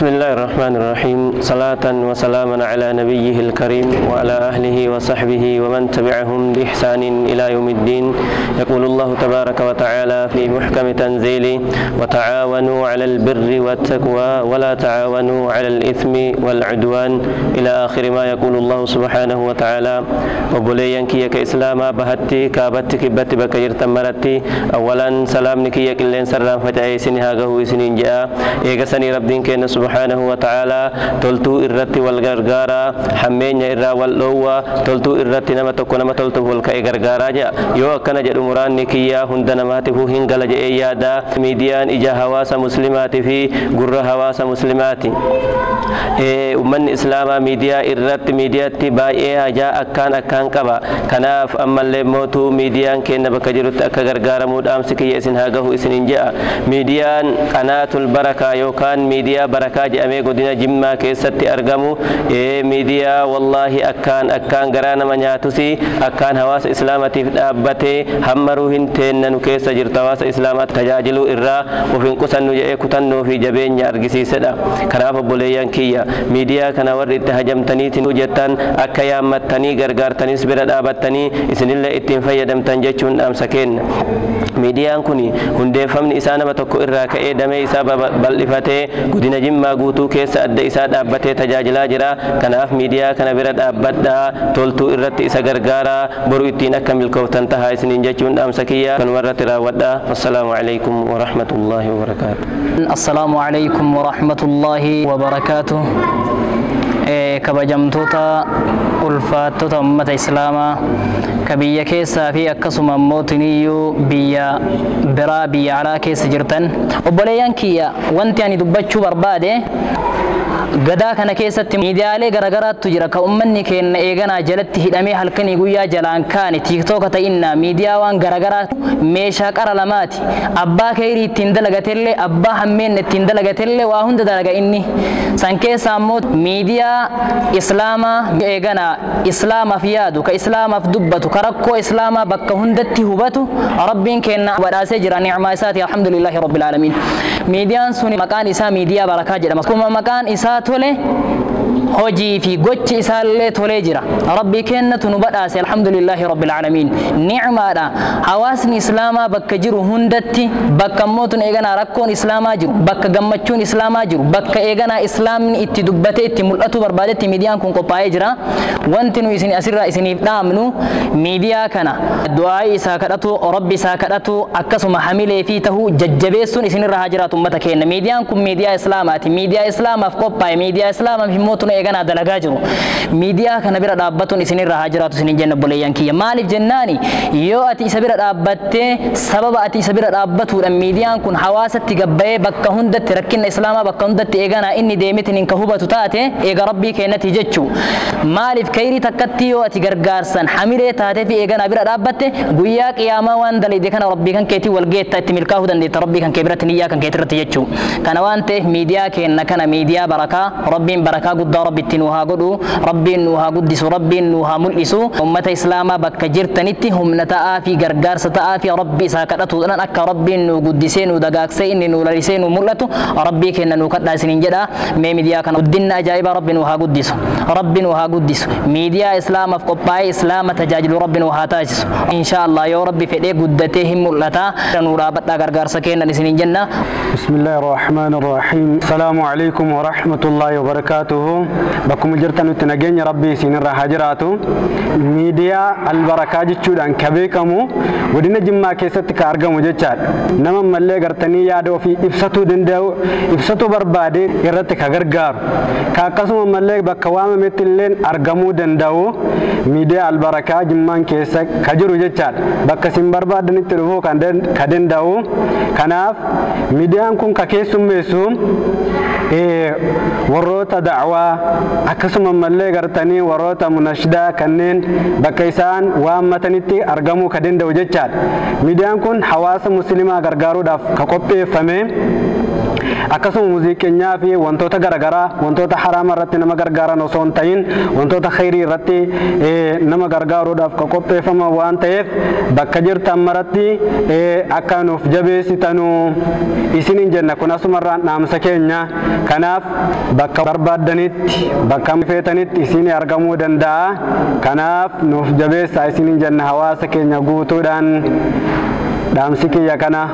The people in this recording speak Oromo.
بسم الله الرحمن الرحيم. صلاة وسلاما على نبيه الكريم وعلى أهله وصحبه ومن تبعهم بإحسان إلى يوم الدين. يقول الله تبارك وتعالى في محكم تنزيله: وتعاونوا على البر والتقوى ولا تعاونوا على الإثم والعدوان، إلى آخر ما يقول الله سبحانه وتعالى. وبليان كي كإسلاما بهتي كابتي كبتي بكير تمرتي. أولا سلام نكي كلين سرام فتعي سنها قهو سنين جاء إيغسني ربين كين سبحانه وتعالى تلتو إرتي والغرغارة حمين إرى واللوة تلتو إرتي نما تكو نما تلتو والكأي غرغارة جاء يو أكنا جد مران نكيا هندنا ماته هنغل جاء يادا ميديان إجا هواس مسلمات في غر هواس مسلمات. Ummanni islaamaa miidiyaa irratti miidiyaatti baay'ee hajaa akkaan akkaan qaba. Kanaaf ammallee mootuu miidiyaan keenya bakka jirutti akka gargaaramuu dhaamsi kiyya isin haa gahu isinin je'a. Miidiyaan qanaatul barakaa yookaan miidiyaa barakaa jedhamee godina Jimmaa keessatti argamu miidiyaa wallaahi akkaan akkaan garaa nama nyaatusi akkaan hawaasa islaamatiif dhaabbatee hammaruu hin teennanu keessa jirtu hawaasa islaamaa tajaajiluu irraa of hin qusannu jedhee kutannoo fi jabeenya argisiisedha. Kanaaf obboleeyyan kiyya miidiyaa kana warri itti hajamtaniitiin hojjettan akka yaammattanii gargaartanis bira dhaabattanii isinillee ittiin fayyadamtan jechuun dhaamsa kenna. Miidiyaan kun hundeeffamni isaa nama tokko irraa ka'ee damee isaa bal'ifatee godina Jimmaa guutuu keessa adda isaa dhaabbatee tajaajilaa jira. Kanaaf miidiyaa kana bira dhaabbadhaa, toltuu irratti isa gargaaraa, boru ittiin akka milkooftan tahaa isiniin jechuun dhaamsa kiyya kanuma irratti raawwadhaa. Assalaamu alaikum wa rahmatullaahi wa barakaatuh. Assalaamu alaikum wa rahmatullaahi wa barakaatuh. Kabajamtoota ulfaattota ummata islaamaa ka biyya keessaa fi akkasuma immoo tuniyyuu biyya biraa biyya alaa keessa jirtan, obboleeyyan kiyya, wanti ani dubbachuu barbaade gadaa kana keessatti miidiyaalee garagaraattu jira ka ummanni keenya eeganaa jalatti hidhamee halkanii guyyaa jalaan kaane. Tiiktooka ta'innaa miidiyaa waan garagaraa meeshaa qara lamaati. Abbaa kayrii ittiin dalagatellee, abbaa hammeenna ittiin dalagatellee, waa hunda dalaga. Inni san keessa ammoo miidiyaa islaamaa eeganaa islaamaaf yaadu, ka islaamaaf dubbatu, ka rakkoo islaamaa bakka hundatti hubatu Rabbiin keenya badhaasee jira, nicmaa isaati, alhamdulillahi rabbil aalamiin. Miidiyaan sun maqaan isaa miidiyaa barakaa jedhama. Akkuma maqaan isaa tole, hojii fi gochi isaallee tolee jira. Rabbii kennatu nu badhaase, alhamdulillahi rabbil aalamiin. Nicmaadha. Hawaasni islaamaa bakka jiru hundatti, bakka mootun eeganaa rakkoon islaamaa jiru, bakka gammachuun islaamaa jiru, bakka eeganaa islaamni itti dubbatee itti mul'atu barbaadetti miidiyaan kun qophaa'ee jira. Wanti nu isin asirraa isiniif dhaamnu, miidiyaa kana du'aa isaa kadhatu, Rabbi isaa kadhatu, akkasuma hamilee fi tahuu jajjabeessuun isinirra haa jiraatu ummata keenya. Miidiyaan kun miidiyaa islaamaati. Miidiyaa islaamaaf qophaa'e, miidiyaa islaamaaf himmootun eeganaa dalagaa jiru. Miidiyaa kana bira dhaabbatuun isinirra haa jiraatu isinin jenna, obboleeyyan kiyya. Maaliif jennaani, yoo ati isa bira dhaabbattee, sababa ati isa bira dhaabbatuudhaan miidiyaan kun hawaasatti gabbayee bakka hundatti rakkina islaamaa bakka hundatti eeganaa inni deemetiin ka hubatu taate, eega Rabbii kennati jechuu. Maaliif, kayrii takkatti yoo ati gargaarsan hamilee taatee fi eeganaa bira dhaabbatte, guyyaa qiyaamaa waan dalayde kana Rabbii kan keetii wal geetta, itti milkaa'uu dandeetta Rabbii kan kee biratti niyyaa kan keetirratti jechuu. Kana waan ta'eef miidiyaa keenna kana, miidiyaa barakaa, Rabbiin barakaa guddaa Rabbi itti nuu haa godhu, Rabbiin nuu haa guddisu, Rabbiin nuu haa mul'isu. Ummata islaamaa bakka jirtanitti humna ta'aa fi gargaarsa ta'aa fi Rabbi isaa kadhatuudhaan akka Rabbiin nuu guddisee nuu dagaagsee inni nuu lalisee nuu mul'atu Rabbii kenna nuu kadhaa isiniin jedha. Mee miidiyaa kana guddinna ajaa'ibaa Rabbi nuu haa guddisu, Rabbi nuu haa guddisu. Miidiyaa islaamaaf qophaa'ee islaama tajaajilu Rabbi nuu haa taasisu. Insha Allah, yoo Rabbi fedhee guddatee hin mul'ata. Nuu dhaabadhaa gargaarsa kennan isiniin jenna. بسم الله الرحمن الرحيم. السلام عليكم ورحمة الله وبركاته. بكم جرتن تنجين ربي سين الرهاجراتو ميديا البركة جتشودان كبيكمو ودينا جمع كيست كارجمو جتشاد نما ملي غرتني يادو في إفساتو دندو إفساتو بربادي إرتك غرغار كاكسو ملي بكوام متلين أرجمو دندو ميديا البركة جمع كيست كجرو جتشاد بكسين برباد نتلفو كدن داو. Kanaaf miidiyaan kun ka keessummeessu warroota da'waa, akkasuma mallee gartanii warroota munashidaa kanneen bakka isaan waammatanitti argamuu ka danda'u jechaadha. Miidiyaan kun hawaasa musliimaa gargaaruudhaaf ka qopheeffame. Akkasuma muuziqeenyaa fi wantoota garaagaraa wantoota haraama irratti nama gargaaran osoo hin ta'in wantoota khayrii irratti nama gargaaruudhaaf kan qopheeffaman waan ta'eef bakka jirtan maratti akka nuuf jabeessitanuu isiniin jenna. Kun asumarraan dhaamsa keenya. Kanaaf bakka barbaaddanitti bakka feetanitti isin argamuu danda'a. Kanaaf nuuf jabeessaa isiniin jenna hawaasa keenya guutuudhaan dhaamsi kiyya kana.